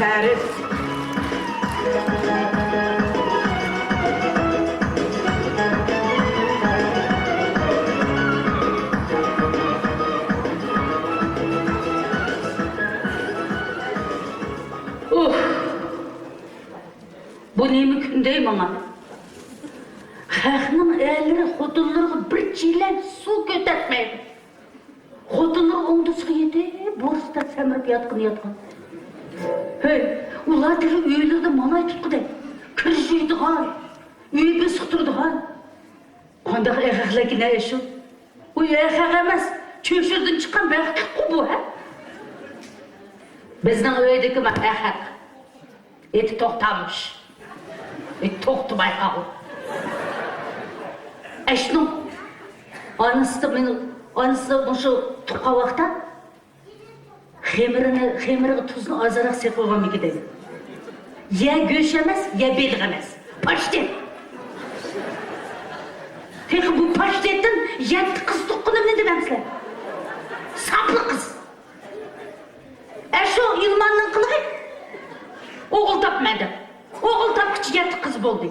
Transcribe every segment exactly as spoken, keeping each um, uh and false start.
تەرس. ئۇھ! بۇ نېمە كۈندەي ماڭا؟ خەقنىڭ ئەرلىرى خوتۇنلىرىغا بىر چېلەك سۇ كۆتەرتمەيدۇ. خوتۇنلىرى ئوڭدىسىغا يېتىپ، بورسىدا سەمرىپ ياتقىنى ياتقان. ھەي، ئۇلار تېخى ئۆيلىرىدە مالاي تۇتقۇدەك، كىر يۇيىدىغان، ئۆي بېسىق تۇرىدىغان. قانداق ئەخەقلەركىن ھە شۇ؟ ئۇ ئەخەق ئەمەس، چۆچۈرىدىن چىققان بەختلىكقۇ بۇ، ھە؟ بىزنىڭ ئۆيدىكى بار ئەخەق. ئېتى توختامىش. ئېتى توختىماي قالغۇ. ئەشنىڭ ئانىسى مېنىڭ، ئانىسى مۇشۇ تۇغقان ۋاقىتتا خېمىرىنى، خېمىرىغا تۇزنى ئازراق سېپىۋالغانمىكىن دەيمەن. يا گۆش ئەمەس، يا بېلىق ئەمەس. پاشتەت. تېخى بۇ پاشتەتتىن يەتتە قىز تۇغقىنىمنى دېمەمسىلەر. ساپلا قىز. ئەشۇ يىلماننىڭ قىلىقى ئوغۇل تاپىمەن دەپ. ئوغۇل تاپقۇچە يەتتە قىز بولدى.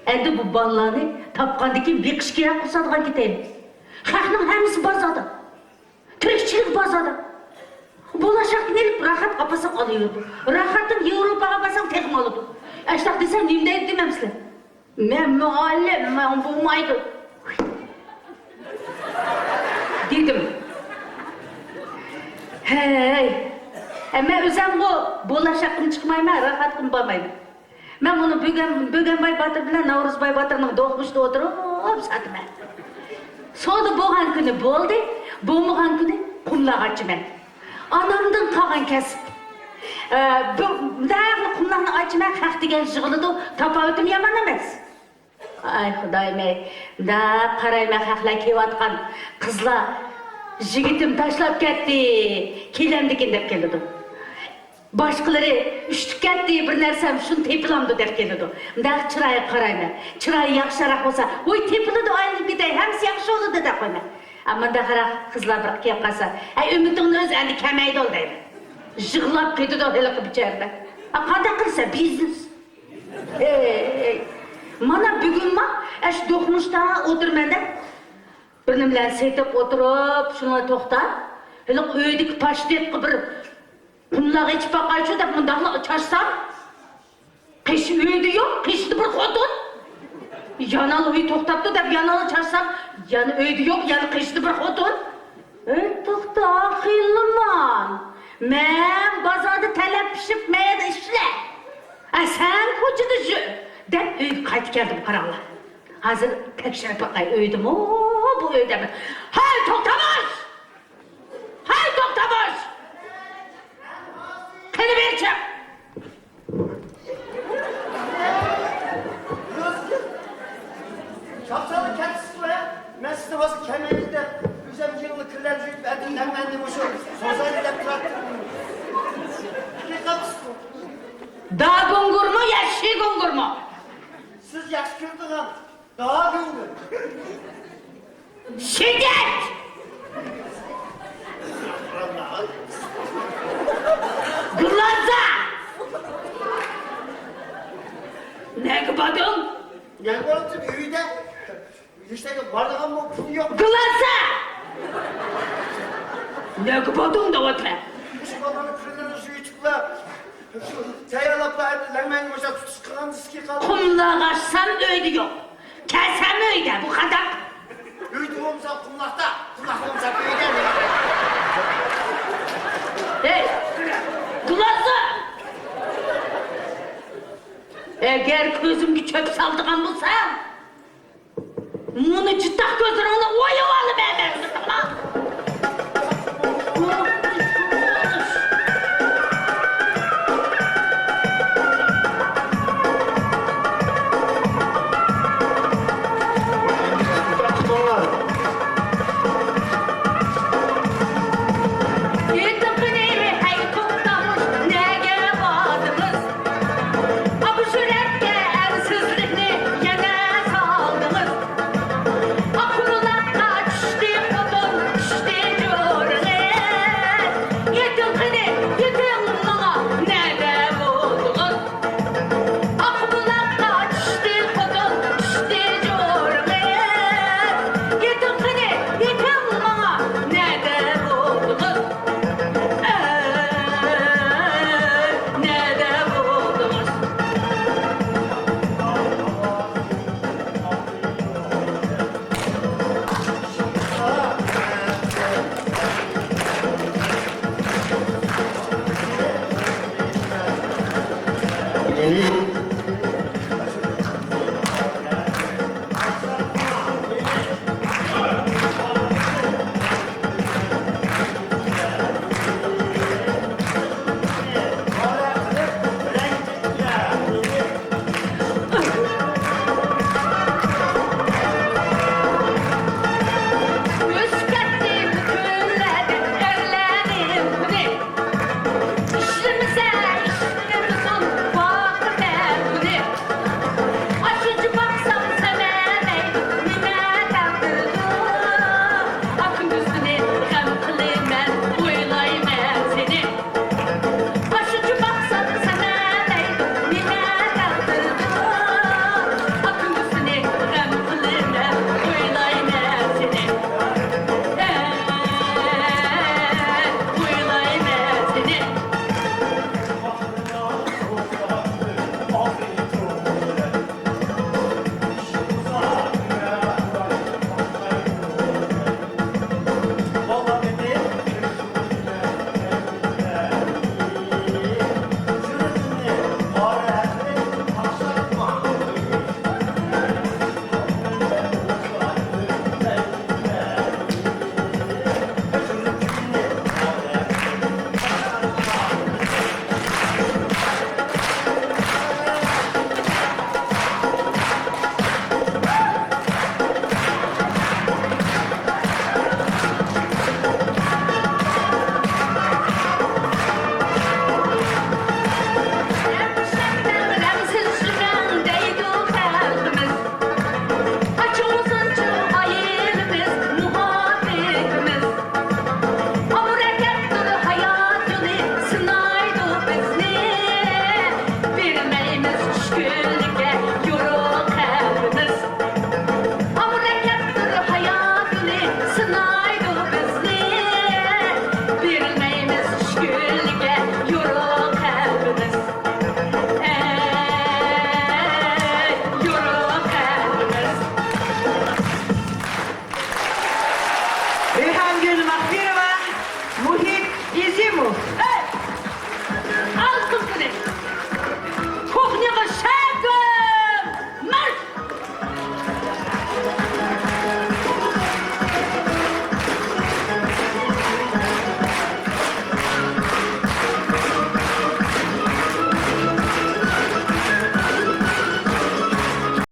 ئەمدى بۇ بالىلارنى تاپقاندىن كېيىن بېقىش كېرەك قىلسا دېگەن كېتەيلى. خەقنىڭ ھەممىسى بازاردا. تىرىكچىلىك بازاردا. بولاشاقتىن ئېلىپ راھەت ئاپىسىغا ئالىۋېرىدۇ. راھەتتىن ياۋروپاغا بارساڭ تېخىمۇ ئالىدۇ. ئەشۇنداق دېسەم نېمە دەيدۇ دېمەمسىلەر؟ مەن مۇئەللىم، ماڭا بولمايدۇ. دېدىم. ھەي، ھە، مەن ئۆزەمغۇ بولاشاقتىن چىقمايمەن، راھەتكىمۇ بارمايمەن. مەن ئۇنى بۆگەن، بۆگەنباي باتۇر بىلەن ناۋرۇزباي باتۇرنىڭ دوقمۇشىدا ئولتۇرۇپ ساتىمەن. سودا بولغان كۈنى بولدى، بولمىغان كۈنى قۇملارغا ئاچىمەن. ئانامدىن قالغان كەسىپ. ئە، بۇ، مۇنداقلا قۇملارنى ئاچىمەن، خەق دېگەن يىغىلىدۇ، تاپاۋىتىم يامان ئەمەس. ئاي خۇدايىم ئەي، مۇنداق قارايمەن، خەقلەر كېلىۋاتقان، قىزلار، يىگىتىم تاشلاپ كەتتى، كېلەمدىكىن دەپ كېلىدۇ. باشقىلىرى، ئۈشتۈپ كەتتى بىر نەرسەم، شۇنى تېپىلامدۇ دەپ كېلىدۇ. مۇنداق چىرايىغا قارايمەن. چىرايى ياخشىراق بولسا، ۋوي تېپىلىدۇ، ئايلىنىپ كېتەي، ھەممىسى ياخشى بولىدۇ دەپ قويىمەن. ئەمما مۇنداقراق قىزلار بىر كېلىپ قالسا، ھەي ئۈمىدىڭنى ئۈز، ئەمدى كەلمەيدۇ دەيمەن. يىغلاپ كېتىدۇ ھېلىقى بىچارىلەر. ئا، قانداق قىلسا بىزنېس. ھەي، مانا بۈگۈنمۇ ئەش دوقمۇشتا ئولتۇرىمەن دە. بىر نېمىلەرنى سېتىپ ئولتۇرۇپ، شۇنىڭغا توختاپ، ھېلىقى ئۆيدىكى پاشتېتقا بىر قۇملارغا ئېچىپ باقايچۇ دەپ مۇنداقلا چاچسام، قېشى ئۆيدە يوق، قېشىدا بىر خوتۇن. يەنە ئۆي توختاپتۇ دەپ يەنە چاچسام، يەنە ئۆيدە يوق، يەنە قېشىدا بىر خوتۇن. ئەي، توختا، خىلىمان. مەن بازاردا تەلەپ پىشىپ، مەيدە ئىشلە. ئە، سەن كوچىدا يۈر، دەپ ئۆيگە قايتىپ كەلدىم، قاراڭلار. ھازىر تەكشۈرۈپ باقاي، ئۆيدىمۇ بۇ ئۆيدىمۇ؟ ھەي، توختاماس! ھەي، توختاماس! قېنى بېرى چىق! شاپسالىق كەتسىزغۇ، ھە؟ مەن سىزنى ۋاسىتە كەلمەيلى دەپ، ئۆزۈم يېڭىلا كىرلەرنى يۇيۇپ، ئەتىگەن مەننى مۇشۇ سوزايلى دەپ تۇراتتىم. كېلىپ قاپسىزغۇ. داگوڭگۇرمۇ يا شىگوڭگۇرمۇ؟ سىز ياخشى كۆرىدىغان داگوڭگۇر. شىددەت! گلازا! نەگە باردىڭ؟ نەگە باردىم؟ ئۆيدە. ھېچنەگە بارىدىغانمۇ پۇل يوق. گلازا! نەگە باردىڭ دەۋاتىمەن. مۇشۇ بالىنىڭ كىرلىرىنى يۇيۇتۇپلا، تەييارلاپلا، لەڭمەنگە مۇشۇ تۇتۇش قىلغان، سىكى قالدى. قۇملارغا ئاچسام ئۆيدە يوق. كەلسەم ئۆيدە، بۇ قانداق؟ ئۆيدە بولمىسا قۇملۇقتا، قۇملۇقتا بولمىسا ئۆيدە. ھەي، گلازا! ئەگەر كۆزۈمگە چۆپ سالىدىغان بولساڭ، مۇنۇ جىتاق كۆزلىرىڭنى ئويۇۋال!